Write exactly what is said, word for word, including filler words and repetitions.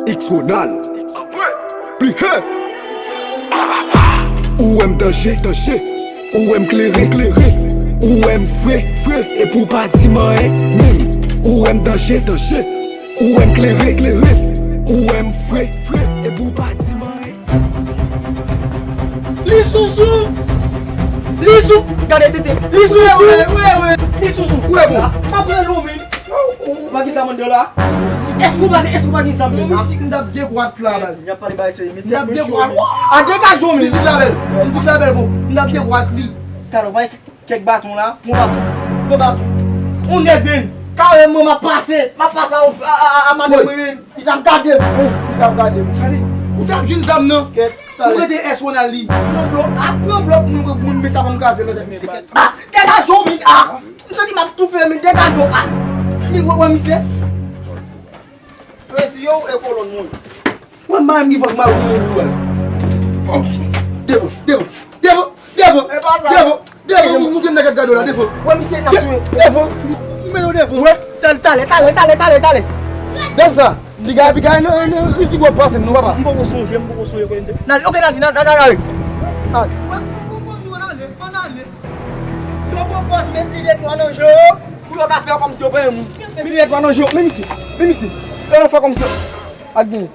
X Ronald. Pli he. Ou wè m danje, danje. Ou wè m klere, klere. Ou wè m fre, fre. Epi w pa di m anyen menm. Ou wè m danje, danje. Ou wè m klere, klere. Ou wè m fre, fre. Epi w pa di m anyen. Li sousou! Li sou! Gade tete! Li sousou! Wi, wi, wi! Li sousou! Wi, bon! M ap rele w, men! Ou pa gen zam anndan la? Èske ou pa, èske ou pa gen zam menm? Mizik m t ap degwat la, baz. M t ap degwat. A degaje w, men. Mizik la bèl. Mizik la bèl, bon. M t ap degwat li. Talè, w pa gen kèk baton la? Pran baton. Pran baton. On nèg, men. Kareman, m ap pase. M ap pase a, a, a, a madanm mwen, men. Li sa ap gade m. Li sa ap gade m. Gade. Ou t ap jwenn zam nan. Kèt. Ou rete S Ronald li. Pran blòk. A, pran blòk, mwen, mwen, mwen, men sa pa m kraze nan tèt misye. Kèt. A, degaje w, men. A! M santi m ap toufe, men degaje w. A! Men wè, wè misye. Presi yo e kolòn mwen. Wè m pa menm ki fòk m al konnen yon boubaz. Devan, devan, devan, devan, devan, devan, moutre m nan gad gado la, devan. Wè misye n ap touye. Devan, m mete w devan. Wè, talè, talè, talè, talè, talè, talè. Gad sa, piga, piga, nan, nan, nan, isit w ap pase m non, papa. M poko sonje, m poko sonje kote m te. N ale, ok, n ale, n ale, n ale, n ale. N ale. Wè, m poko konn yo, n ale, ann ale. Yo pwopòz met linèt nwa nan je yo pou yo ka fè kòmsi yo konnen moun. Met linèt nwa nan je yo. Men misye, men misye. Yo fè kòmsi yo ak genyen.